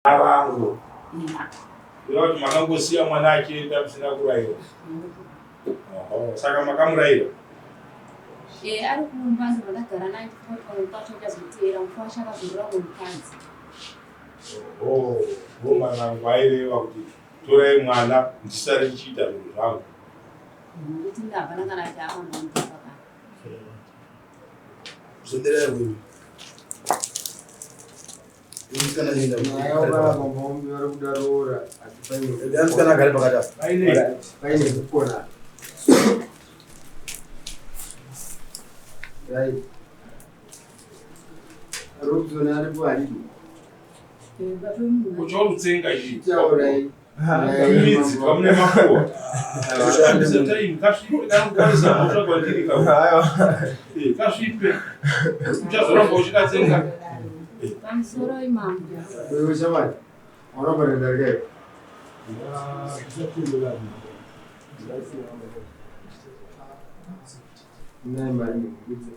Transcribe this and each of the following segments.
Vangu kureva kuti makangosiya mwana achienda musina kurayira. Saka makamurayira? Eh, ari kumba ndobva ndagara naye pamwe pacho ndichazoteera mukwasha akazorora umwe mukadzi. Oho, ndo aireva kuti torai mwana ndisare ndichiita zvinhu zvangu. Nokuti ndabva kana kuti akanondipa. Zvoderera wewe. Musikana agare pakati apa. Paine kukona. Right. Robson aripo aripo. Uchorutsenga ichi. Taurai. Midzi pamune makuwa. Shandisa time kasvipe kanokwanisa mhosva kwandiri ka. Eh, kasvipe. Uchazoramba uchikatsenga. Pamusoro imambo. Wewe shamwari. Unoona ndarika. Naye mari mukudze.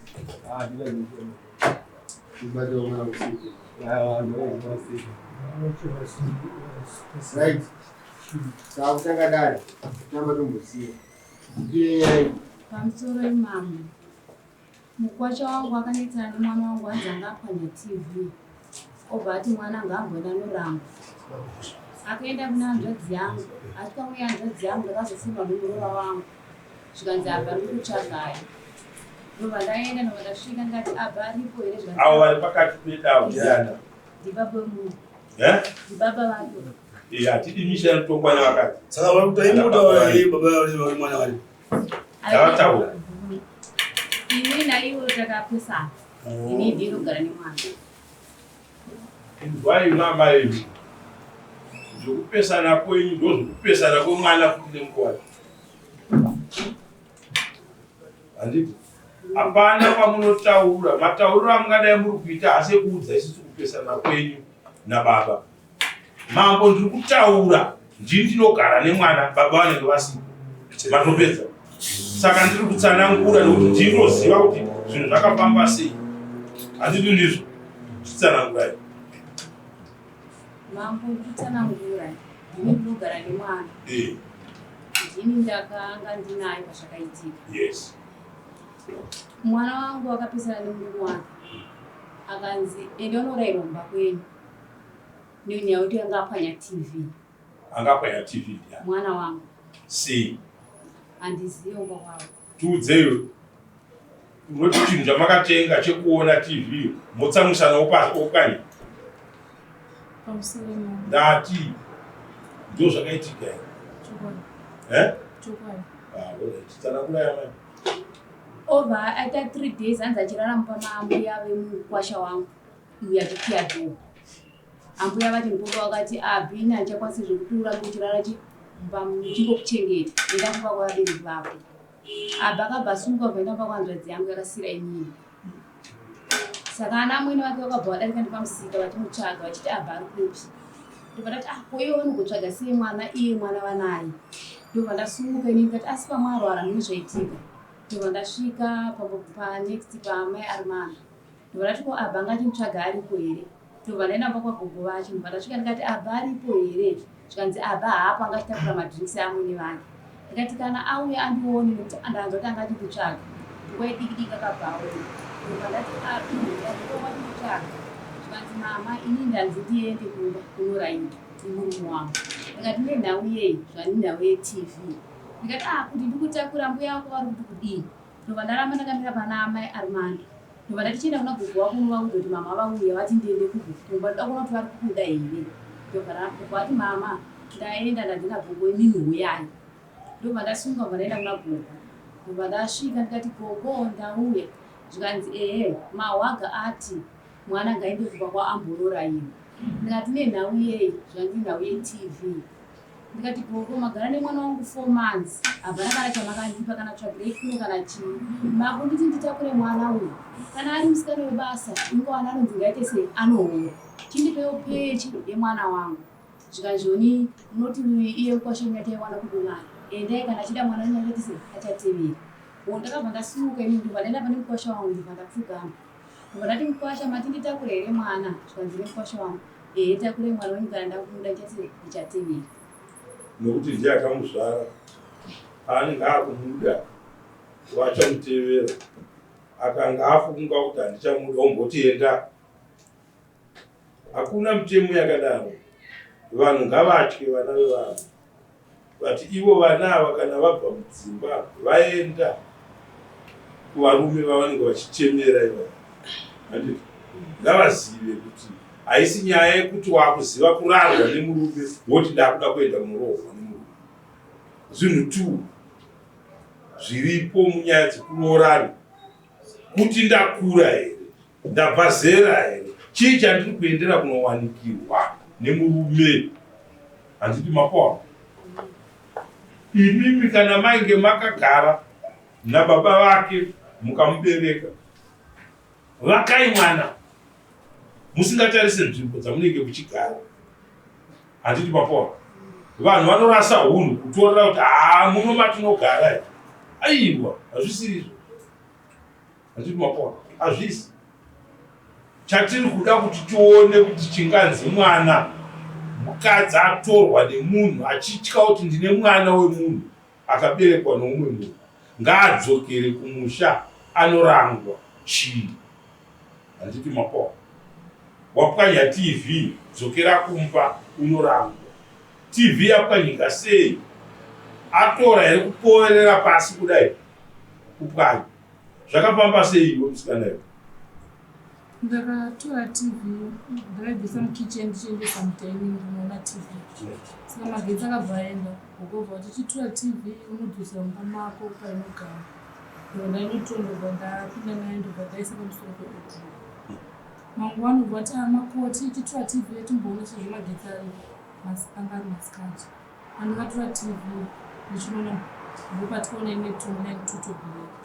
Kubata mwana usiku. Right. Takutanga dare. Tamba tombosiya. Ndiyai. Pamusoro imambo. Mukwasha wangu akanetsana nemwana wangu hanzi anga apwanya TV. Obva ati mwana ngaamboenda anoramba. Akaenda kuna hanzvadzi yangu. Asi pamwe hanzvadzi yangu ndakazofuma nemuroora wangu. Zvikanzi abva ari kutsvagai. Ndobva ndaenda ndobva ndasvika ndikati abva aripo here zvikanzi Avo vari pakati pedu ndiana. ndibaba wemunhu. Eh? Ndibaba vake. Eh, hatidi misha inotongwa nevakadzi. Saka vari kuti aimutaura here baba vari mwana vari. Ndavataura. Ini naivo takapesana. Ini ndinogara nemwana. Inzwai mama imi. Zvekupesana kwenyu ndozvekupesana kwemwana futi nemukwasha. Handiti? Hapana pamunotaura, matauriro amungadai muri kuita haasi ekuudza isusu kupesana kwenyu nababa. Mambo ndiri kutaura, ndini ndinogara nemwana, baba vanenge vasipo. Matopedza. Saka ndiri kutsanangura nekuti ndinoziva kuti zvinhu zvakafamba sei. Handiti ndizvo? Chitsanangurai. Mambo ndikutsanangura ndini ndinogara nemwana. Eh. Ndini ndakanga ndinaye pazvakaitika. Yes. Mwana wangu akapesana nemurume wake. Akanzi enda unorairwa mumba kwenyu. Nenyaya yekuti anga apwanya TV. Anga apwanya TV ndiani? Mwana wangu. Sei? Handizive kumba kwavo. Tiudzeiwo. Unoti chinhu chamakatenga chekuona TV motsamwisana opwanya. Pamusoro imambo. Ndati ndo zvakaitika here? Chokwadi. Eh? Chokwadi. Ah, alright. Tsanangura yamai. Obva aita 3 days hanzi achirara mumba maambuya vemukwasha wangu uyo achikiya dhoo. Ambuya vati mukuru vakati abhini handichakwanisi zvekuti urambe uchirara chi mumba muchingokuchengeta enda kumba kwavabereki vako. Abva akabva asumuka kuenda kumba kwanzvadzi yangu yakasira inini. Saka ana amwene vake vakabva vadarika nepamusika vachimutsvaga vachiti abva ari kupi. Ndobva ndati ah ko ivo vanogotsvaga sei mwana iye mwana vanaye. Ndobva ndasumuka inini ndikati asi pamwe arwara mune zvaitika. Ndobva ndasvika panext paamai Armando. Ndobva ndati ko abva anga achimutsvaga aripo here. Ndobva ndaenda kumba kwagogo vacho ndobva ndasvika ndikati abva aripo here. Zvikanzi abva haapo anga achitakura madrinks amwene vake. Ndikati kana auya andione nekuti ndanzwa kuti anga achinditsvaga. Nguva idiki diki akabva auya. Ndobva ndati api ndakutongwa ndikutsvaga. Zvikanzi mama ini ndanzi ndiende kumba kunorairwa nemurume wangu. Ndikati nenhau yei? Zvikanzi nenhau yeTV. Ndikati ah kuti ndikutakura mbuya vako vari kuti kudii? Ndobva ndaramba ndakamira pana amai Armando. Ndobva ndati chienda kuna gogo wako unovaudza kuti mama vauya vati ndiende kumba ndoda kuona kuti vari kukuda here. Ndobva gogo vati mama ndaenda ndandina gogo imimi huyai. Ndobva ndasunga ndobva ndaenda kuna gogo. Ndobva ndasvika ndikati gogo ndauya. Zvikanzi ehe mahwaga ati mwana ngaende kumba kwaamborora iwe. Ndikati nenhau yei? Zvikanzi inhau yeTV. Ndikati gogo magara nemwana wangu 4 months hapana kana chamakandipa kana tsvagirei kuno kana chii makunditi nditakure mwana uyu kana ari musikana webasa ingowana anonzi ngaite sei anohora chindipewo pechi yemwana wangu zvikanzvoni unoti iye kwasha nyataiwana kupi mari endai kana achida mwana wenyu achaite sei achatevera o ndakabva ndasimuka ini ndobva ndaenda pane mukwasha wangu ndobva ndapfugama ndobva ndati mukwasha mati nditakure here mwana zvikanzi nemukwasha wangu. Ehe, takurai mwana wenyu kana ndakumuda ndichatevera. Nokuti ndiye akamuzvara, paanenge akumuda wachamutevera. Akanga afunga kuti handichamuda omboti enda. Hakuna mitemo yakadaro. Vanhu ngavatye vana vevanhu. But ivo vana ava kana vabva mudzimba vaenda kuvarume vavanenge vachichemera ivavo, handiti ngavazive kuti haisi nyaya yekuti wakuziva kurarwa nemurume woti ndakuda kuenda kunoroorwa nemurume. Zvinhu two zviripo munyaya dzekuroorana, kuti ndakura here, ndabva zera here, chii chandiri kuendera kunowanikirwa nemurume. Handiti mapoa imimi kana mainge makagara nababa vake mukamubereka, vakai mwana musingatarise nzvimbo dzamunenge muchigara. Handiti mapoa vanhu vanorasa hunhu kutorera kuti haa muno matinogara, aiwa hazvisiri izvo. Handiti mapoa hazvisi. Chatiri kuda kuti tione kuti chinganzi mwana mukadzi atorwa nemunhu achitya kuti ndine mwana wemunhu akaberekwa noumwe munhu, ngaadzokere kumusha anorangwa chii? Handiti mapoa wapwanya TV, dzokera kumba unorangwa. TV yapwanyika sei? Atora here kupoverera pasi kudai kupwanya? Zvakafamba sei iwe musikana iwe? Ndakatora TV ndakaibvisa mukitchen ndichiendesa mudining ndinoona TV. Saka magetsi akabva aenda ukobva kuti chitora TV unodzosera mumba mako painogara. Ndobva ndainotora ndobva ndapinda nayo ndobva ndaisa pamusoro pewardrobe. Mangwana ubva wati ah makoti chitora TV yetimboona sezvo magetsi aripo anga ari masikati. Pandakatora TV ndichinoona ndopatikaona ine tumwe tutoblack.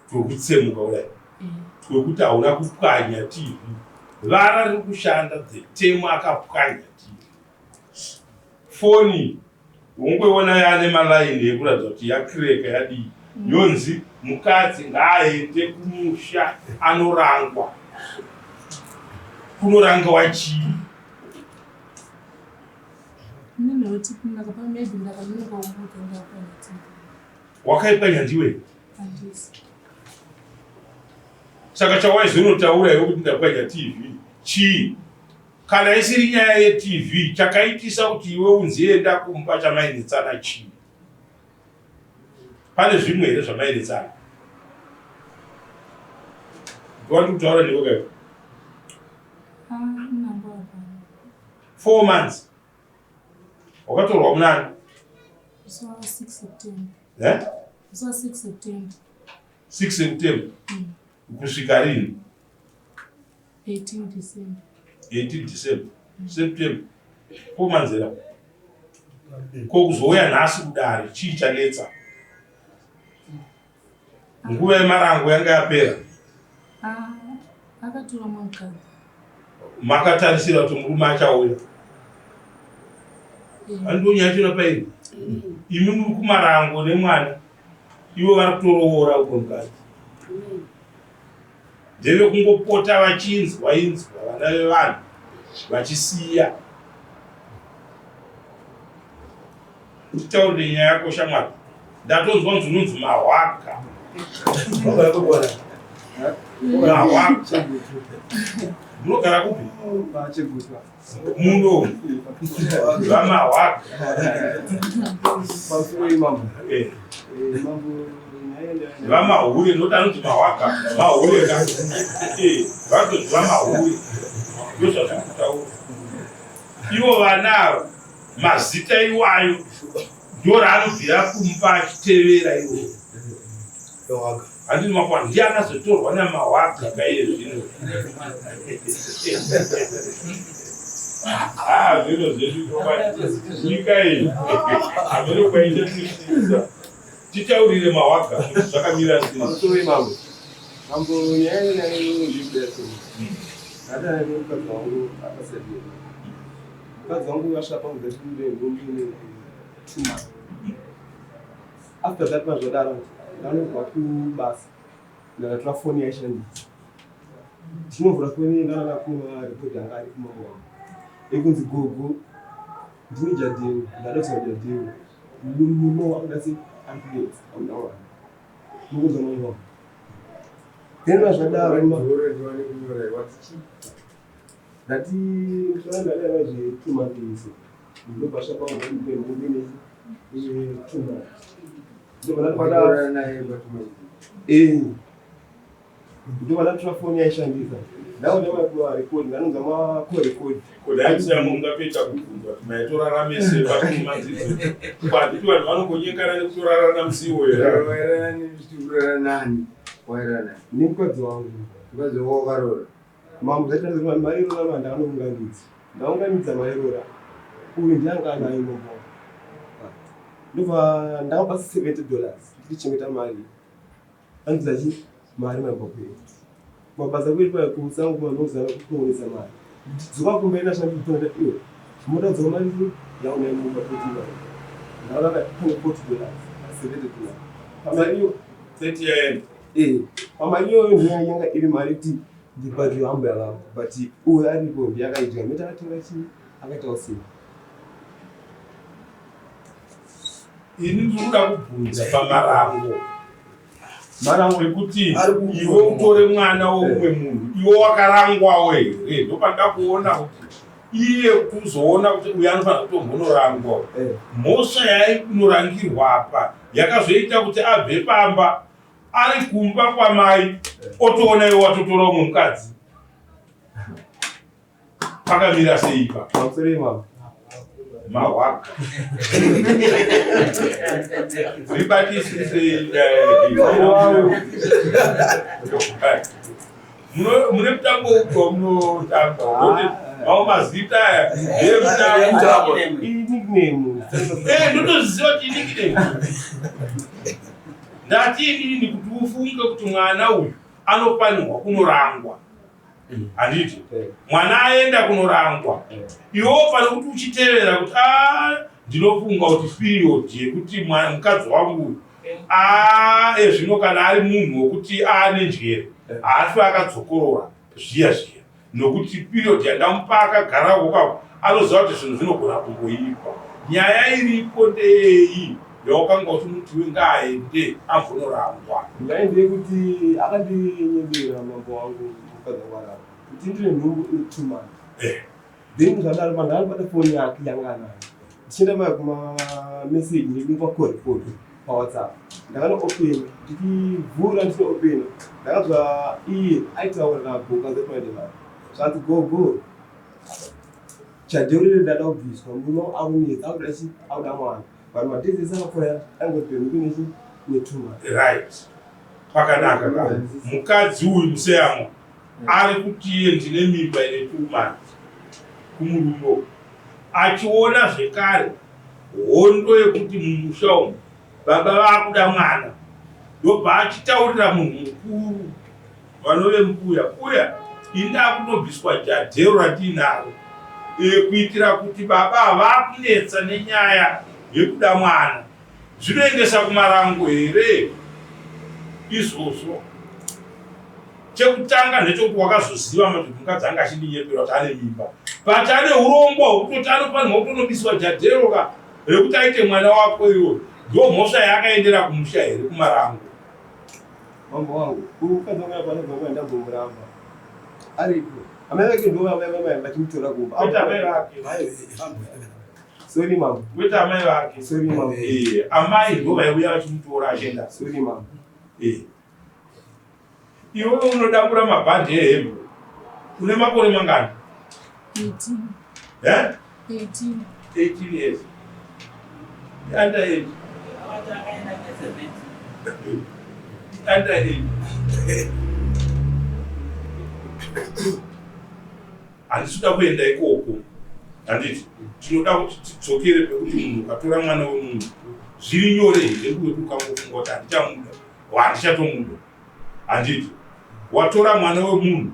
Twekutsemuka kudai twekuti hauna kupwanya TV. Vara riri kushanda the temu akapwanya TV. Foni ungoiona yaane malaini ekuratidza kuti yakireka yadii, yonzi mukadzi ngaaende kumusha anorangwa. Kunorangiwa chii? Wakaipwanya ndiwe? Saka chawaizonotaura iwe kuti ndapwanya TV chii? Kana isiri nyaya yeTV, chakaitisa kuti iwe unzi enda kumba chamainetsana chii? Pane zvimwe here zvamainetsana? Ndowandi kutaura newe kaiwe. 4 months. Wakatorwa munani? 6 September. Eh? 6 September. 6 September. Kusvika rini? 18 December. 18 December. September. 4 months era. Ko kuzouya nhasi kudare chii chanetsa? Nguva yemarango yanga yapera. Ah, akatora mukadzi. Makatarisira kuti murume achauya. Andonyaya yachona pairi. Imi muri kumarango nemwana, ivo vari kutoroora umwe mukadzi. Ndevekungopota vachinzwa inzwa vana vevanhu vachisiya. Titaurire nyaya yako shamwari. Ndatonzwa kunzi unonzi mahwaka. Mahwaka. Munogara kupi? Muno. Vamahwaka. Eh. Vamahure noti anonzi mahwaka. Mahure ka. Eh, vatonzi vamahure. Ndozvazviri kutaura. Ivo vana ava mazita iwayo ndoraanobvira kumba achitevera iwo. Handini makwa ndiye akazotorwa namahwaga kaiye zvino. Ah, zvino zvedu nyika iyi hameno kwaichatisiza. Titaurire mahwaga kuti zvakamira sei. Pamusoro imambo. Mambo nyaya yenyaya ndikuda sei. Ndadana nemukadzi wangu akasabira. Mukadzi wangu asvika panguva yekuti ndine 2 months. After that mazvadaro ndanobva kubasa ndakatora foni yaishandisa. Ndichinovhura foni ndana kuma report anga ari kumambo wangu. Ekunzi gogo ndine jadeu ndada kusa jadeu. Murume wakuda se ari kunetsa akuda mwana. Mukunzwa mambo wangu. Then zvadaro ndati ndadana zvetumadisi ndobva shapa ndobva ndatora foni yaishandisa ndaona marekodi ndanonza makorekodi Kudai mungatoita kubvunzwa kuti maitorarame sei patumadzidzo handiti vanhu vanongonyengana nekutorarana musi iwoyo nemukadzi wangu. Mambo zvaita mari irora ndakanounganidza ndaunganidza mari irora uyu ndianga anayo mambo ndobva ndakapa $70 ndichichengeta mari andiza chi mari mambo kwedu mabasa kwedu paya kusango kumanozana kuonesa mari dzoka kumba ina shandi kutonda iwe mota dzoka mari yaona mumba kuti mari ndaona pane $40 $70 pamari iyo 30 yaenda. Pamari iyoyo ndiyo yanga iri mari kuti ndibhadhire hambo yavangu, but uyo aripo ndiye akaidya meta akatenga chii akaitawo sei. Ini ndiri kuda kubvunza pamarango. Marango ekuti Ari ku- iwe utore mwana weumwe munhu, iwe wakarangwawo here? Ndopanoda kuona kuti iye kuzoona kuti uyu anofanira kutombonorangwa. Mhosva yainorangirwa apa yakazoita kuti abve pamba ari kumba kwamai otoona iwe watotora umwe mukadzi. Pakamira sei ipa? Pamusoro imamo. Mahwaka. Ribatisisei. Mune mutambo upi wamunotamba? Mamwe mazita aya ndeemutambo. Inickname. Ndotoziva kuti inickname. Ndati inini kuti ufunge kuti mwana uyu anofanirwa kunorangwa. Handiti? Mwana aenda kunorangwa. Iwewo pane kuti uchitevera kuti ndinofunga kuti period yekuti mukadzi wangu uyu ezvino kana ari munhu wekuti aane njere haafi akadzokorora zviya zviya, nokuti period yandamupa akagara kako anoziva kuti zvinhu zvinogona kungoipa. Nyaya iripo ndeyei yawakanga uchimuti we ngaaende ambonorangwa? Nyaya ndeyekuti akandinyembera mambo wangu mukadzi wangu arara kuti ndine nhumbu ine 2 months. Then zvadaro pandakabata foni yake yanga anayo ndichienda maya kuma message ndikupa call paWhatsApp, ndakanoopena ndichivhura ndichinoopena ndakanzwa iye aitaura nagogo azepaende vanhu zvanzi gogo chadeurire ndada kubviswa murume akunetsa akuda chi akuda mwana vanhu madhezi ese akapfuura angoti penhuku nechi netuma. Right, pakanaka ka mukadzi uyu museyamwa ari kuti iye ndine mimba ine 2 months kumurume, achiona zvekare hondo yekuti mumusha umu baba vakuda mwana, ndobva achitaurira munhu mukuru vanove mbuya uya, ini ndakunobviswa jadhero ratiinaro kuitira kuti baba vakunetsa nenyaya yekuda mwana. Zvinoendesa kumarango here izvozvo? Chekutanga ndechekuti wakazoziva manje kuti mukadzi anga achindinyepera kuti ane mimba, but ane urongwa hwekutoti anofanirwa kutonobiswa jadhero ka rekuti aite mwana wako iwo. Ndo mhosva yaakaendera kumusha here kumarango? Mambo wangu, uyu mukadzi wangu apa anobva kuenda ndambomuramba aripo amai vake ndo amai vamai vachimutora kumba. Kwete amai vake. Sorry mambo. Kwete amai vake. Sorry mambo. Amai ndo vaiuya vachimutora achienda. Sorry mambo. Iwe unodambura mabhandi ehembe une makore mangani? 18. 18. 18 years. Under age. Under age. Handisi kuda kuenda ikoko, handiti? Tinoda kuti tidzokere pekuti munhu ukatora mwana wemunhu zviri nyore here kuti ukangofunga kuti handichamuda, handichatomuda, handiti? Watora mwana wemunhu,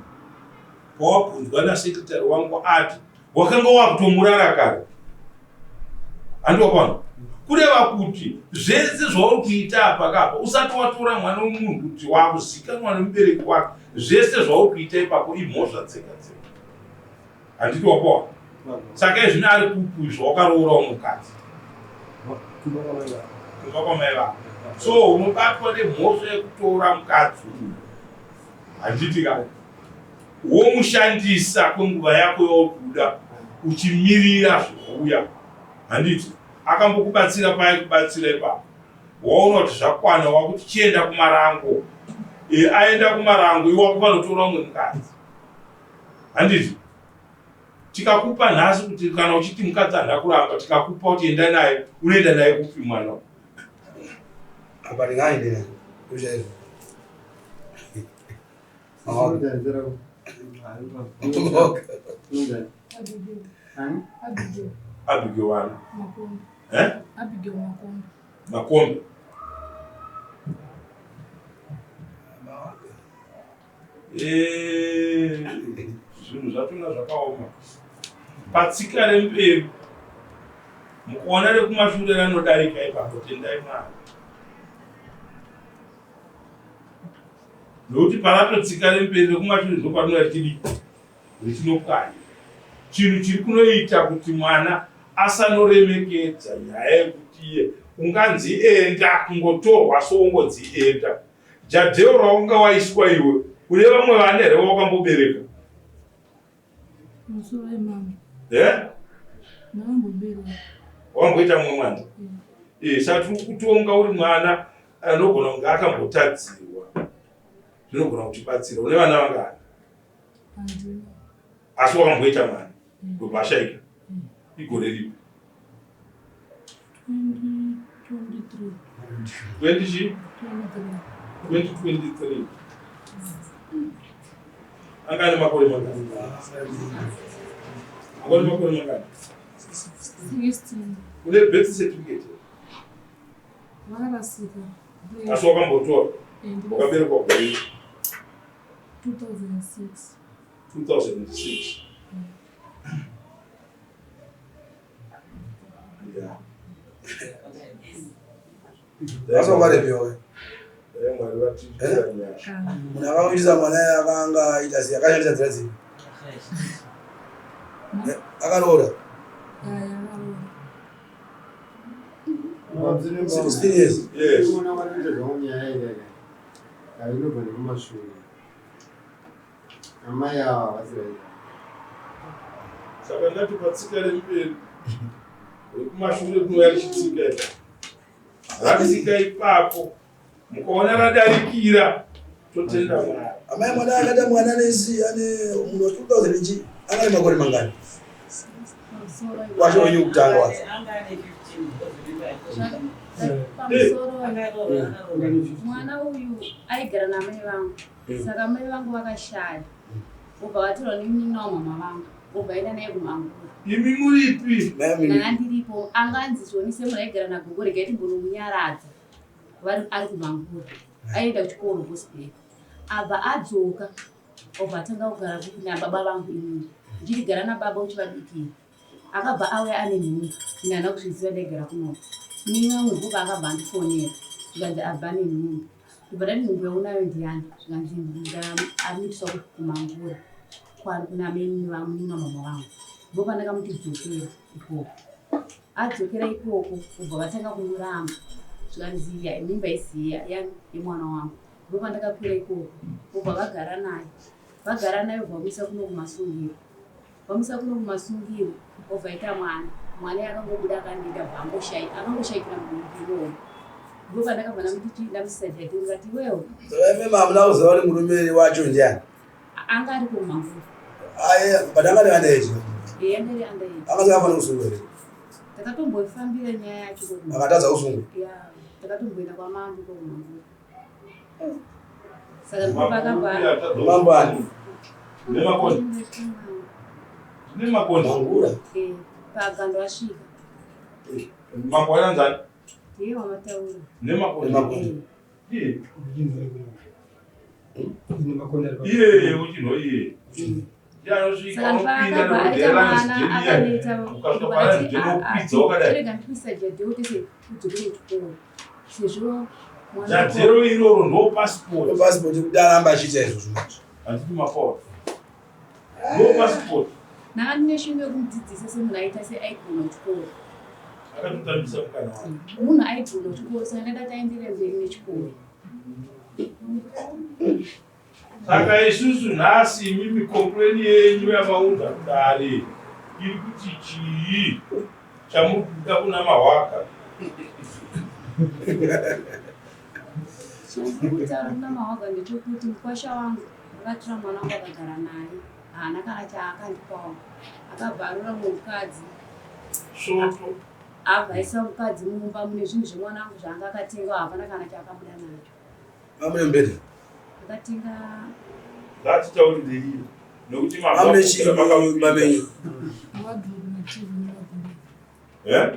pawabvunzwa nasekretary wangu ati wakanga wakutomurara kare, handiwa pano. Kureva kuti zvese zvauri kuita apa kapa usati watora mwana wemunhu kuti wakuzikanwa nemubereki wake, zvese zvauri kuita ipapo imhosva dzega dzega. Handiti wapowa? Saka izvino ari kupi zvawakaroora mukadzi? Kumba kwamai vako. So unobatwa nemhosva yekutora mukadzi uyu. Handiti ka? Womushandisa kwenguva yako yauri kuda uchimirira zvouya. Handiti? Akambokubatsira paaikubatsira ipapo. Waona kuti zvakwana wakuti chienda kumarango. E, aenda kumarango iwe wakufanotora umwe mukadzi. Handiti? Tikakupa nhasi kuti kana uchiti mukadzi handina kuramba tikakupa kuti enda naye unoenda naye kupi mwana apa ndingaende naye kuchaizvo Abigail wani? Eh? Abigail Makombe. Makombe. Eh, zvinhu zvachona zvakaoma patsika remberi mukuona rekumashure ranodarika ipapo tendai mwari nokuti paratotsika remberi rekumashure ndoparinova richidii richinopwanya chinhu chiri kunoita kuti mwana asanoremekedza nyaya yekuti iye unganzi enda kungotorwa soungonzi enda Jadheo raunga waiswa iwe une vamwe vana here wakambobereka? Eh? Wamboita mumwe mwana? Eh, saka tiri kutonga uri mwana anogona kunge akambotadzirwa. Zvinogona kutibatsira. Une vana vangani? Asi wakamboita mwana ndobva ashaika. Igore ripi? 20 2023 anga ane makore mangani? Anga ane makore mangani? 16. Une birth certificate? Vakarasika. Asi wakambotora? Wakaberekwa gore 2006. 2006. Yeah. Asovarepewe. Munhu akamuitisa mwana akanga aita sei akashandisa nzira dzipi? Akaroora. 16 years. Yes. Amai ava havasi right. Saka ndati patsika remberi rekumashure kunouya richitsika ipapo. Ratsika ipapo mukaona radarikira totenda Mwari. Amai mwana akaita mwana nesi ane munhu wa 2000 ichi anga ane makore mangani? Wacho wenyu kutanga wacho. Pamusoro mwana uyu aigara namai vangu Saka mai vangu vakashaya vobva vatorwa nemunin'ina wamama vangu vobva aenda naye kumangura. Imi muripi? Ndanga ndiripo anga anzi zvonise munhu aigara nagogo regai timbonomunyaradza vari ari kumangura aienda kuchikoro gospel abva adzoka obva atanga kugara nababa vangu inini ndichigara nababa uchivabikira Akabva auya ane nhumbu ini handina kuzviziva ndaigara kunoko. Munin'ina wangu ndipo paakabva andifonera zvikanzi abva ane nhumbu. Ndobva ndati nhumbu yaunayo ndiyani zvikanzi amitiswa kumangura kuna munin'ina wamama vangu. Ndipo pandakamuti dzokera ikoko. Adzokera ikoko kubva vatanga kumuramba zvikanzi mimba isiya yemwana wangu. Ndipo pandakakwira ikoko vobva vagara naye vagara naye vobva vamuisa kuno kumasungiro. Vamuisa kuno kumasungiro obva aita mwana mwana akangobuda akandida bva angoshaika akangoshaikira muromo ndipo pandakabva ndamuti ndamusisa jati ndikati iwewe Saka hamuna kuziva kuti murume wacho ndiani? Anga ari kumamvura. Aye, but anga ari underage. Eh, anga ari underage. Anga asingafani kusungwa here? Takatomboifambira nyaya yacho. Akatadza kusungwa? Yeah, takatomboenda kwamambo kumamvura. Saka ndipo pakabva Mambo ani? Nemakonde. Nemakonde. Mangura. Eh, pagando asvika. Mambo ananzani? Ndiye wamataura. Nemakonde. Nemakonde. Iye. Nemakonde. Iye uchinho iye. Saka paakabva aita mwana akaneta vakati rega ndikuisa jadhero tese udzokere kuchikoro sezvo jadhero iroro ndo passport passport yekuti aramba achiita izvozvo manje handiti mafawa ndo passport ndanga ndine shungu yekumudzidzisa semunhu aita seaigona kuchikoro akatotambisa mukana wake munhu aigona kuchikoro saka ndaida kuti aenderere mberi nechikoro Saka isusu nhasi imimi complain yenyu yamaunza kudare iri kuti chii chamuri kuda kuna Mahwaka? Chandiri kutaura kuna Mahwaka ndechekuti mukwasha wangu akatora mwana wangu akagara naye haana kana chaakandipawo akabva arora mumwe mukadzi Svoto. abva aisa mukadzi mumba mune zvinhu zvemwana wangu zvaanga akatenga hapana kana chaakabuda nacho. Vamune mubhedha. Akatenga Ngatitaurire iyo nekuti Vamune chii mumba menyu? Wardrobe neTV nemagumbezi. Eh?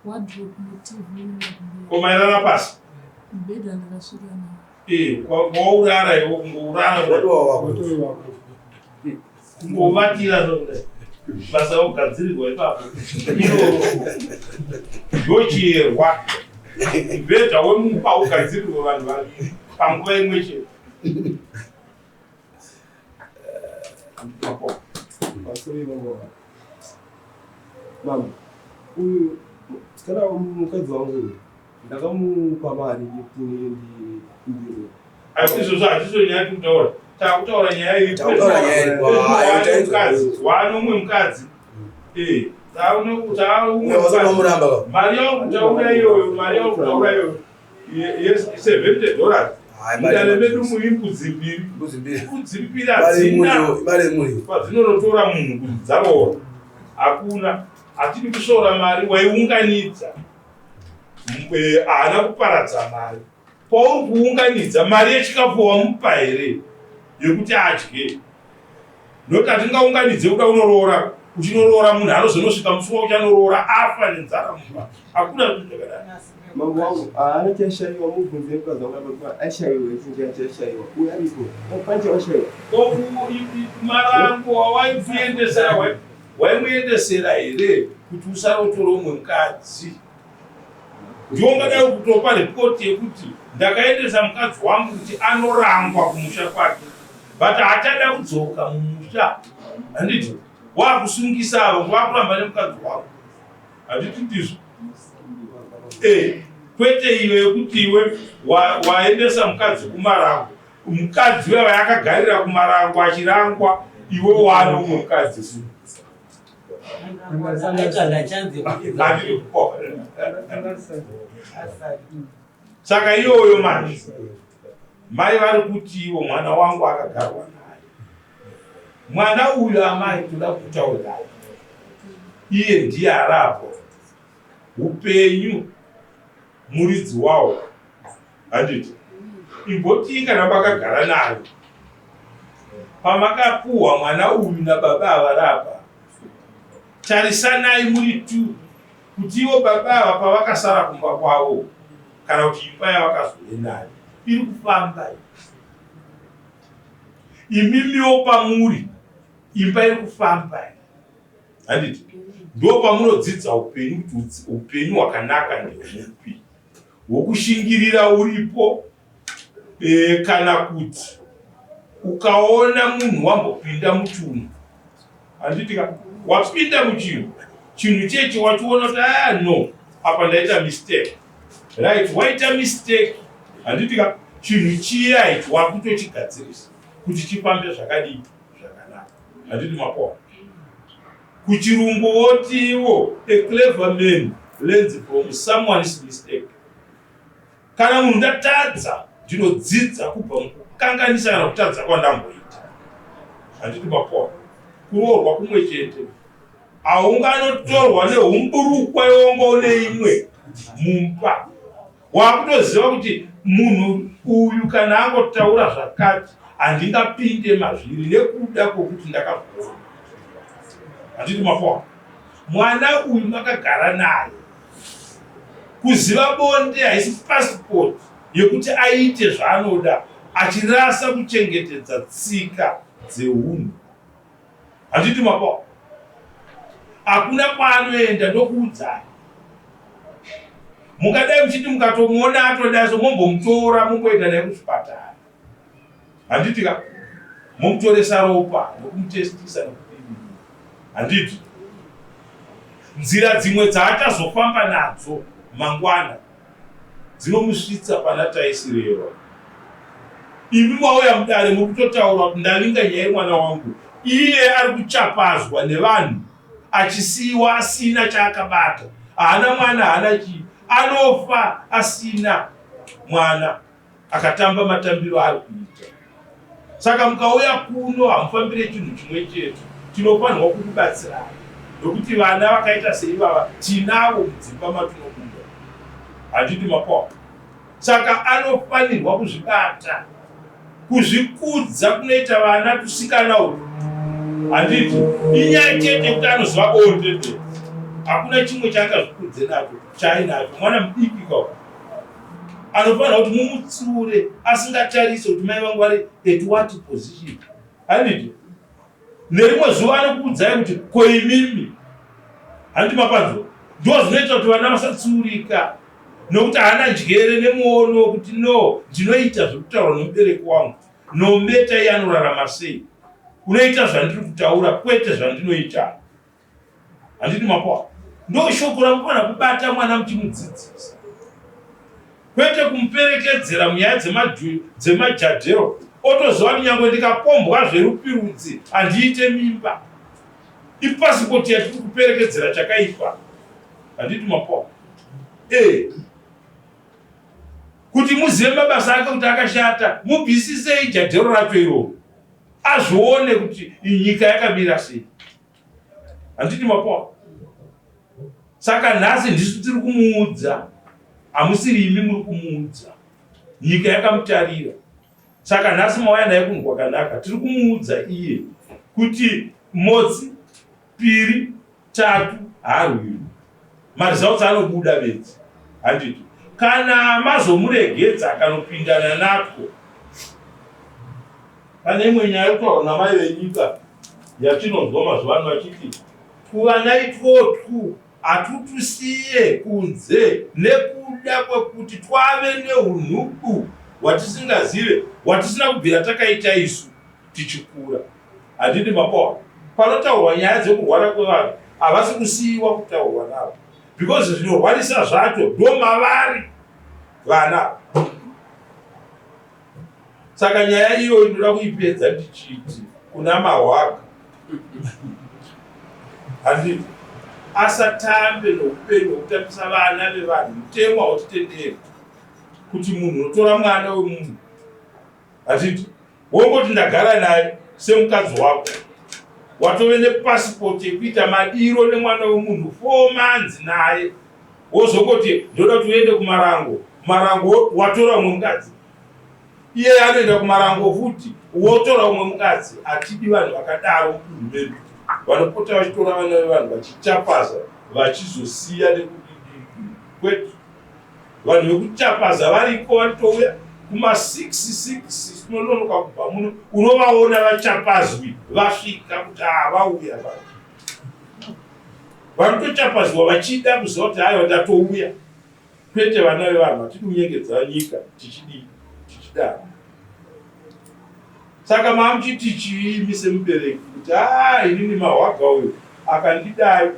Wardrobe neTV nemagumbezi. Ko mairara pasi? Mubhedha ndakasvika nawo. Eh, kwaurara iwe kungourara. Watova wako. Kungovatira zvokudai. Basa rokugadzirirwa ipapo. Iroro. Ndochiyerwa. Mubhedha wemumba ugadzirirwe vanhu vaviri panguva imwe chete. Mama, uyu kana mukadzi wangu uyu ndakamupa mari yekuti ndiro. Asi izvozvo hatiso nyaya yekutaura. Takutaura nyaya iri. Takutaura nyaya iri. Hayo, Mukadzi, waano umwe mukadzi. Eh, taano taano umwe mukadzi. Wasamuramba ka. Mari yauri kutaura iyoyo, mari yauri kutaura iyoyo. Yes, $70. Hayi, mari Mudare medu muri mbudzi mbiri. Mbudzi mbiri. Mbudzi mbiri Mari hadzina yemuriwo, mari yemuriwo. kwadzinondotora munhu kuti dzaroora. Hakuna. Hatidi kusvoora mari waiunganidza. Haana kuparadza mari. Pauri kuunganidza mari yechikafu wamupa here yekuti adye? Nokuti hatingaunganidze kuda unoroora uchinoroora munhu anozonosvika musi wauchanoroora afa nenzara mumba. Hakuna zvinhu zvakadaro. Mambo wangu haana chashaiwa, mubvunze mukadzi wangu apa ashaiwa chinhu chashaiwa. Uyu aripo. Pane chawashaiwa. Marango wawaimuendesera waimuendesera here kuti usarotore umwe mukadzi? Ndiwo ungadai kutopa ripoti yekuti ndakaendesa mukadzi wangu kuti anorangwa kumusha kwake, but haachada kudzoka mumusha. Handiti wakusungisa avo wakuramba nemukadzi wako, handiti ndizvo? Kwete iwe yekuti iwe waendesa mukadzi kumarango, mukadzi uya wayakagarira kumarango achirangwa, iwe waano umwe mukadzi. Saka iyoyo manje mai vari kuti ivo mwana wangu akagarwa naye, mwana uyu amai toda kutaura iye ndiye arapo upenyu muridzi wawo, handiti? Imbotii kana makagara naye pamakapuhwa mwana uyu nababa avarapa, tarisanai muri tu kuti ivo baba ava pavakasara kumba kwavo kana kuti imba yavakazouya nayo iri kufamba, imimiwo pamuri imba iri kufamba, handiti? Ndo pamunodzidza upenyu kuti upenyu hwakanaka ndeupi, hwokushingirira uripo, kana kuti ukaona munhu wambopinda muchunhu, handiti ka, wapinda muchinhu chinhu chechi wachiona kuti ah no, apa ndaita mistake, right? Waita mistake, handiti ka, chinhu chiya ichi wakutochigadzirisa kuti chifambe zvakadii zvakanaka, handiti mapoa? Kuchirungu votiwo a clever man learns from someone's mistake. Kana munhu ndatadza, ndinodzidza kubva mukukanganisa kana kutadza kwandamboita, handiti mapoa? Kuroorwa kumwe chete, haunganotorwa neumburukwa iwongo une imwe mumba, wakutoziva kuti munhu uyu kana angotaura zvakati handingapinde mazviri nekuda kwokuti ndakazviona, handiti mapoa? Mwana uyu makagara naye, kuziva bonde haisi passport yekuti aite zvaanoda achirasa kuchengetedza tsika dzeunhu. Handiti mapawa hakuna kwaanoenda ndokuudzai. Mungadai muchiti mukatomuona atodai so mombomutora momboenda naye kuchipatara. Handiti ka? Momutoresa ropa nokumutestisa nokudini. Handiti? Nzira dzimwe dzaachazofamba nadzo mangwana dzinomusvitsa pana taisireva. Imi mauya mudare muri kutotaura kuti ndavinga nyaya yemwana wangu. Iye ari kuchapazwa nevanhu achisiiwa asina chaakabata. Haana mwana haana chii. Anofa asina mwana akatamba matambiro aari kuita. Saka mukauya kuno hamufambire chinhu chimwe chete. Tinofanirwa kukubatsirai nokuti vana vakaita seivava tinavo mudzimba matinobuda. Handiti mapoa? Saka anofanirwa kuzvibata. Kuzvikudza kunoita vana tusikana uku. Handiti inyaya chete yekuti anoziva bonde bedzi. Hakuna chimwe chaangazvikudze nacho chaainacho. Mwana mudiki kwako. Anofanirwa kuti mumutsiure asingatarise kuti mai vangu vari at what position. Handiti nerimwe zuva anokuudzai kuti ko imimi handiti mapanzwa. Ndo zvinoita kuti vana vasatsiurika nokuti haana njere nemuono wekuti no ndinoita zvekutaurwa nemubereki wangu no meta iye anorarama sei. Unoita zvandiri kutaura kwete zvandinoita. Handiti mapoa ndo shoko ramufanira kubata mwana muchimudzidzisa kwete kumuperekedzera munyaya dzemajadhero otoziva kuti nyangwe ndikapombwa zverupirudzi handiite mimba. Ipasipoti yatiri kuperekedzera chakaipa. Handiti mapoa e kuti muzive mabasa ake kuti akashata mubvisisei jadhero racho iroro azvione kuti nyika yakamira sei. Handiti mapoa? Saka nhasi ndisu tiri kumuudza, hamusiri imi muri kumuudza. Nyika yakamutarira. Saka nhasi mauya naye kunhu kwakanaka, tiri kumuudza iye kuti motsi piri tatu haarwiri. Maresults anobuda bedzi. Handiti kana mazomuregedza akanopindana natwo. Pane imwe nyaya yekutaurwa namai venyika yatinonzwa mazuva ano vachiti tuvana itwotwu hatutusiye kunze nekuda kwekuti twave neunhubu hwatisingazive hwatisina kubvira takaita isu tichikura. Handiti mapoa panotaurwa nyaya dzekurwara kwevanhu havasi kusiiwa kutaurwa navo because zvinorwarisa zvacho ndomavari vana. Saka nyaya iyoyi ndoda kuipedza ndichiti kuna Mahwaga handiti asatambe noupenyu hwekutambisa vana vevanhu. Mutemo hautitenderi kuti munhu unotora mwana wemunhu handiti wongoti ndagara naye semukadzi wako watove nepasipoti yekuita madiro nemwana wemunhu 4 months naye wozongoti ndoda kuti uende kumarango marango watora umwe mukadzi iye anoenda kumarango futi wotora umwe mukadzi. Hatidi vanhu vakadaro mudunhu medu vanopota vachitora vana vevanhu vachichapaza vachizosiya nekudidi kwetu. Vanhu vekuchapaza variko vanotouya kuma 6 6 tinononoka kubva muno unovaona vachapazwi vasvika kuti haa vauya vanhu vanotochapaziwa vachida kuziva kuti haiwa ndatouya. Kwete vana vevanhu hatidi kunyengedza nyika tichidii tichidaro. Saka maamuchiti chii imi semubereki kuti haa inini mahwaga uyu akandidai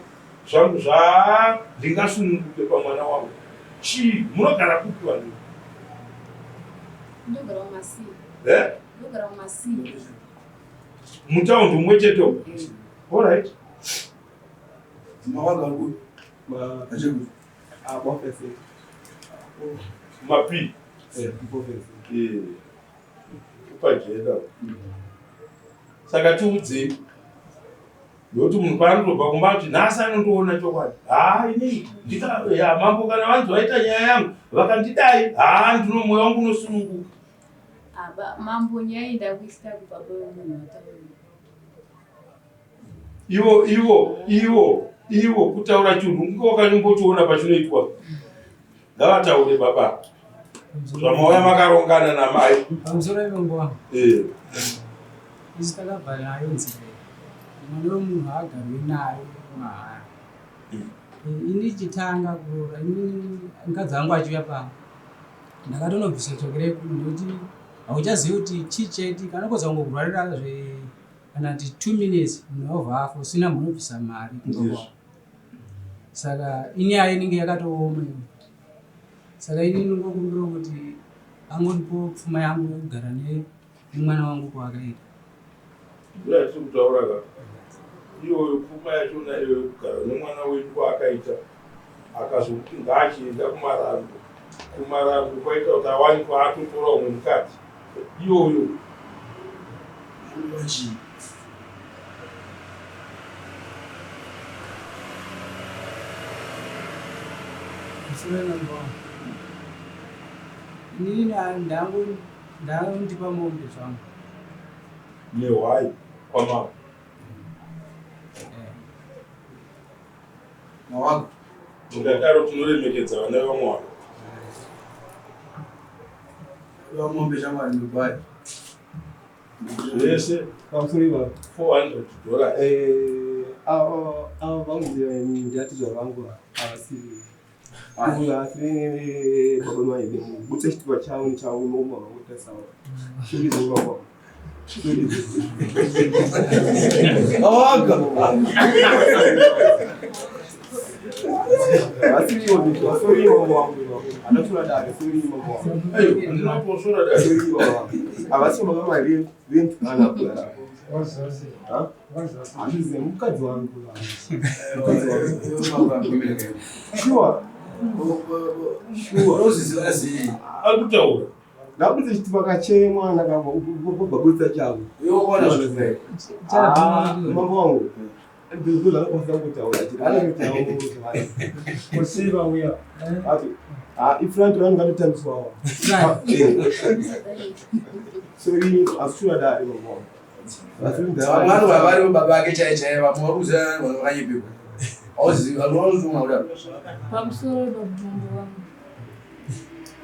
zvangu zva ndingasununguke pamwana wangu chii munogara kupi vanhu? Ndogara mumasii. Eh? Ndogara mumasii. Mutaundi umwe chete umu? All right. Mahwaga ari kupi? Achiri kupi? Mapi. Pajeda. Saka tiudzei. Nokuti munhu paanotobva kumba kuti nhasi anondoona chokwadi. Haa ini ndika ya mambo kana vanzi vaita nyaya yangu vakandidai haa ndino moyo wangu unosununguka. Aba mambo nyaya iyi ndakuisira kubaba wemunhu ataura. Ivo ivo ivo ivo kutaura chinhu kunge wakanyombochiona pachinoitwa. Ngavataure baba. Zvamauya makarongana namai. Pamusoro ivo nguva. Eh. Isu takabva nayo nzira. Mwana wemunhu haagarwi naye mahara. Ini chitanga kuroora ini mukadzi wangu achiuya pano ndakatonobvisa tsvakira yekuno nekuti hauchazivi kuti chii chaitika anokwanisa kungokurwarira zve kana kuti 2 minutes munhu wobva afa usina munobvisa mari kumba kwako. Saka inyaya inenge yakatooma iyo. Saka ini ndingokumbira kuti angondipo pfuma yangu yekugara nemwana wangu kwaakaita. Ndoyatiri kutaura ka iyoyo pfuma yachona iyoyo kugara nemwana wenyu kwaakaita akazokuti ngaachienda kumarango kumarango kwaita kuti awanikwa atotora umwe mukadzi iyoyo chii Inini ndangu ndandipa mombe zvangu. Nehwai kwamambo. Mawago. Mukadaro tinoremekedza vana vamwari. Vamombe shamwari nehwai. Zvese Pamusoro ipapo. 400 dollars. Eh, avo avo vangu ndiratidza vangu havasi uyo asi baba mai butse chitupa chavo nechavo nomwe vangoita sawa shuridzo baba shuridzo Mawago. vasiriwo vasoriwo wangu anatora dare soriwo wangu Ayo, ndinoposora dare. soriwo wangu havasi baba mai vemtukana kugara handizive mukadzi wangu mukadzi wangu shuwa shuwa Unoziziva sei? Ari kutaura. ndabudza chitupa kachemwana kabva chavo Iwe ukaona zvitupa. mambo wangu ndozvakakwanisa kutaura Kusiva uya. ati ifront vanhu ngatotambiswawo sori asishuwa dare mambo wangu Vamwe vanhu vavari baba vake chaiye chaiye vamwe vari kuziva vanhu vakanyepekwa. Hauzivi vanhu vanozviona kudaro. Pamusoro pamambo vangu.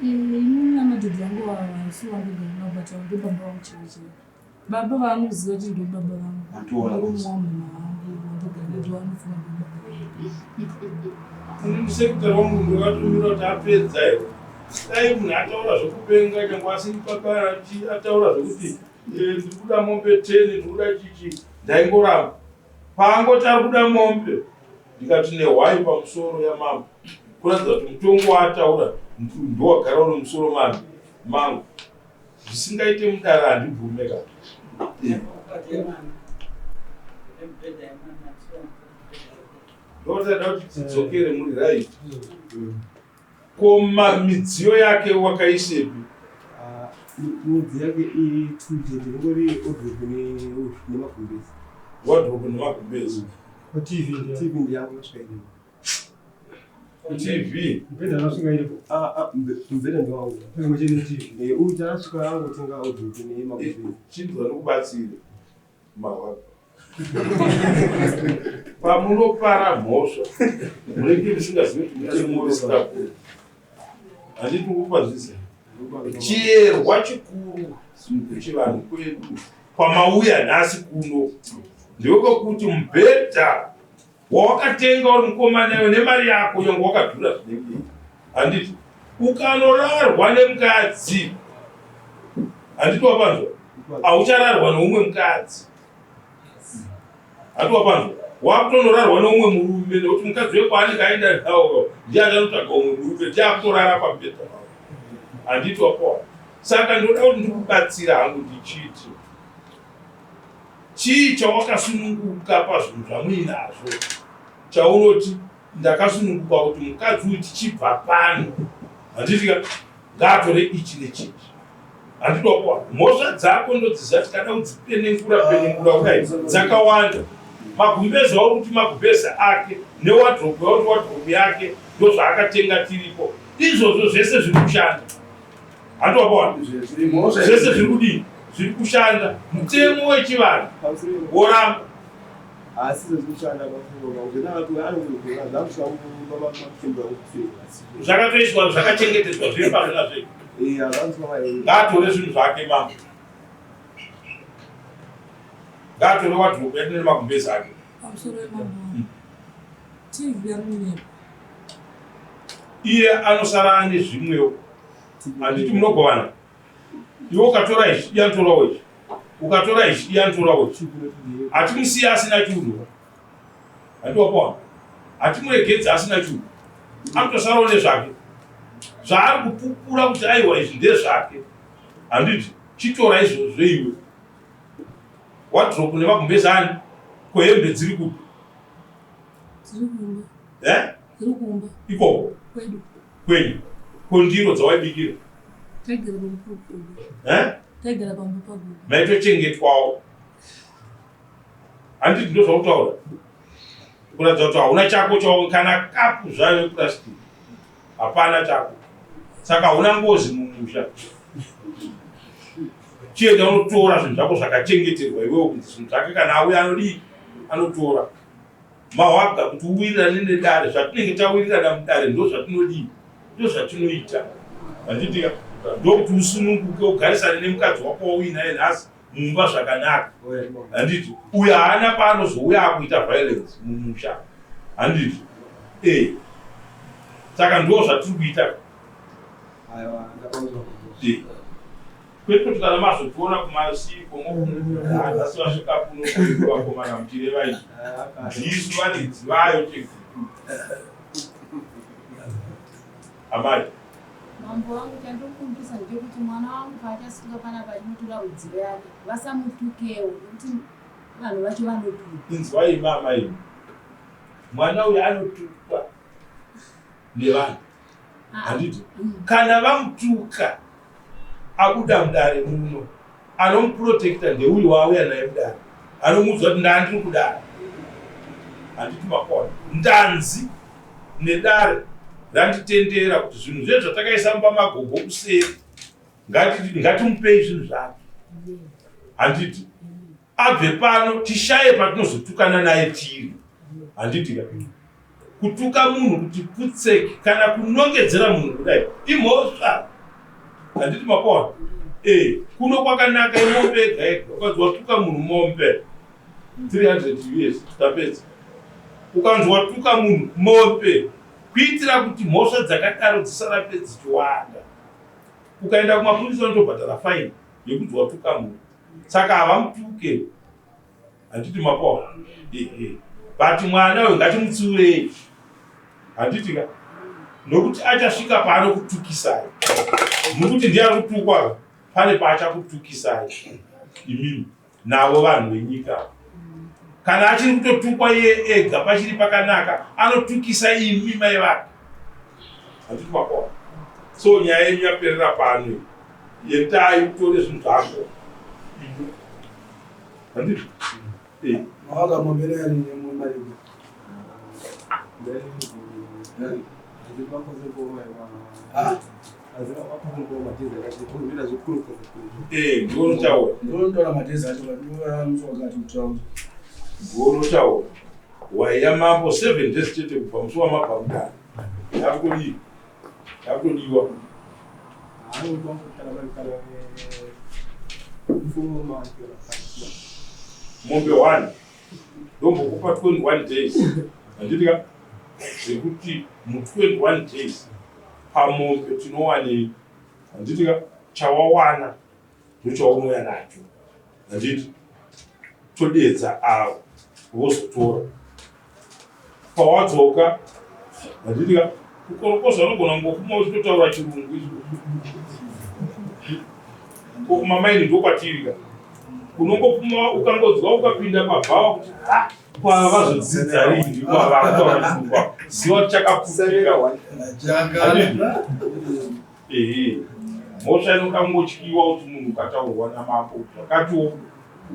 Inini namadhodhi angu havasi wandogara navo but ndo baba vangu chaivo chaivo. Baba vaanoziva kuti ndo baba vangu. Watoona Murume wamama vangu wandogara ndo vanofunga ndo baba vangu. Ini sekretary wangu ndakatumira kuti apedza here. Dai munhu ataura zvekupenga nyangwe asiri pabara ataura zvekuti ndiri kuda mombe 10 ndiri kuda chichi ndaingoramba. Paangoti ari kuda mombe ndikati nehwai pamusoro yamambo kuratidza kuti mutongo waataura ndowagara uri musoro mani mangu zvisingaite mudare handibvume ka. Ndotada kuti tidzokere muri right. Ko midziyo yake wakaisepi? Midziyo yake ituchete ingori wardrobe nemagumbezi. Wardrobe nemagumbezi. TV ndiya. TV ndiyangu yasvika iripo. TV. Mubhedha akasvika iripo. Mubhedha ndewangu. Pamwe chete neTV. Uyu takasvika angotenga wardrobe nemagumbezi. Chinzwa ndikubatsire. Mahwapa. Pamunopara mhosva munenge musingazivi kuti mutemo uri handiti kupanzvisa chierwa chikuru kuchivanhu kwedu kwamauya nhasi kuno ndekwekuti mubhedha wawakatenga uri mukomana iwe nemari yako nyangwe wakadhura zvinenge handiti ukanorarwa nemukadzi handiti wapanzwa hauchararwa neumwe mukadzi handiti wapanzwa wakutonorarwa neumwe murume nekuti mukadzi wekwaanenge aenda nawo ndiye achanotsvaga umwe murume ndiye akutorara pamubhedha pavo handiti wapoa saka ndinoda kuti ndikubatsira hangu ndichiti chii chawakasununguka pazvinhu zvamuinazvo chaunoti ndakasununguka kuti mukadzi uyu tichibva pano handiti ka ngaatore ichi nechichi handiti wapoa mhosva dzako ndodziziva tikada kudzipenengura penengura kudai dzakawanda magumbezi auri kuti magumbezi ake newadrobe yauri wadrobe yake ndozvaakatenga tiripo izvozvo zvese zviri kushanda handiti wapoa zvese zviri kudii zviri kushanda mutemo wechivanhu woramba Asi zvekushanda zvakatoiswa zvakachengetedzwa zviri pazvina zvega ngaatore zvinhu zvake mambo. Ngaatore wardrobe yake nemagumbezi ake. Pamusoro wemambo. TV anonyepa. Iye anosara ane zvimwewo. Handiti munogovana? Iwe ukatora ichi, iye anotorawo ichi. Ukatora ichi, iye anotorawo ichi. Hatimusiye asina chunhu. Handiwapaona. Hatimuregedzi asina chunhu. Anotosarawo nezvake. Zvaari kupupura kuti aiwa izvi ndezvake. Handiti chitora izvozvo iwe. Wardrobe nemagumbezi ani? Ko hembe dziri kupi? Dziri kumba. Eh? Dziri kumba. Ikoko. Kwedu. Kwenyu. Ko ndiro dzawaibikira? Taigara pamba pagogo. Eh? Taigara pamba pagogo. Maitochengetwawo. Handiti ndozvautaura. Kuratidza kuti hauna chako chawo kana kapu zvayo yepurasitiki. Hapana chako. Saka hauna ngozi mumusha. Chienda unotora zvinhu zvako zvakachengeterwa iwewe kuti zvinhu zvake kana auya anodii? Anotora. Mawaga kuti uwirirane nedare zvatinenge tawirirana mudare ndozvatinodii? Ndozvatinoita. Handiti ndokuti usununguke ugarisane nemukadzi wako wauinaye nhasi mumba zvakanaka. Handiti uyo haana paanozouya akuita violence mumusha. Handiti eh. Saka ndo zvatiri kuita. Eh. Kwete kuti kana mazotiona kumasiko mokuasi vasvika kuno vakomana muchireva izvi. Ndisu varidzi vayo chekutu. Amai. Mambo wangu chandinokumbirisa ndechekuti mwana wangu paachasimuka panapa achinotora rudzivo yake vasamutukewo nekuti vanhu vacho vanotuka. Inzwai imi amai imi. Mwana uyu anotukwa nevanhu. Handiti? Kana vamutuka abuda mudare muno anomuprotecta ndeuyu waauya naye mudare anomuudza kuti ndandiri kudare. Handiti makona? Ndanzi nedare randitendera kuti zvinhu zve zvatakaisa mumba magogo kuseri ngatimupei zvinhu zvake. Handiti? Abve pano tishaye patinozotukana naye tiri. Handiti ka? Kutuka munhu kuti putseki kana kunongedzera munhu kudai imhosva. Handiti mapaona? Eh, kuno kwakanaka imombe yega yega. Ukanzi watuka munhu mombe 300 US tapedza. Ukanzi watuka munhu mombe kuitira kuti mhosva dzakadaro dzisarambe dzichiwanda. Ukaenda kumapurisa unotobhadhara fine yekuti watuka munhu. Saka havamutuke. Handiti mapaona? Ehe. But mwana uyu ngatimutsiurei. Handiti ka? Nokuti achasvika paanokutukisai. Nokuti ndiye ari kutukwa pane paachakutukisai imimi navo vanhu venyika. Kana achiri kutotukwa iye ega pachiri pakanaka anotukisa imi mai vake. Handiti mapaona? So nyaya yenyu yaperera pano iyi. Endai utore zvinhu zvako. Handiti? Eh. Mawaka mombe nani nemari. Ah? Eh, ndinotaura. Ndinotaura madhezi acho vanoti kutaura. Ndinotaura. Waiya mambo 7 days chete kubva musi wamabva mudare. Yakudii? Yakutodiwa. Mombe 1 ndombokupa 21 days. Handiti ka? Zvekuti mu 21 days pamombe tinowanei? Handiti ka? Chawawana ndochaunouya nacho. Handiti? Todedza avo vozotora. Pawadzoka handiti ka? Kukorokoza unogona kungofuma uchitotaura chirungu izvo. Ko kumamaini ndokwatiri ka? Unongofuma ukangonzwa ukapinda pabhawa kuti ha kwava vazodzidza rini kwava kutaura chirungu apa. Ziva kuti chakaputika. Ehe. Mhosva inokangotyiwa kuti munhu ukataurwa namambo zvakatiwo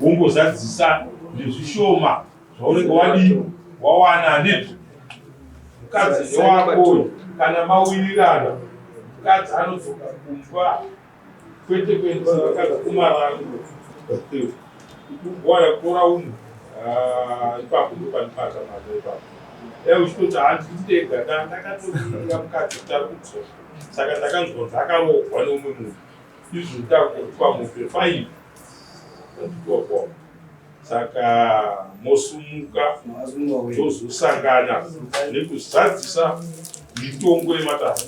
wongozadzisa nezvishoma zvaunenge wadii wawana handiti mukadzi ndewako kana mawirirana mukadzi anodzoka kumba kwete kuendesa vakadzi kumarango kugwara kutora umwe ah, ipapo ndopanibata mano ipapo dai uchitoti handiri ndega ndakatomirira mukadzi kuti ari kudzoka saka ndakanzwa kunzi akaroorwa neumwe munhu izvo ndakupa mombe 5 ndandikuwa kwao. Saka mosumuka tozosangana nekuzadzisa mitongo yematare.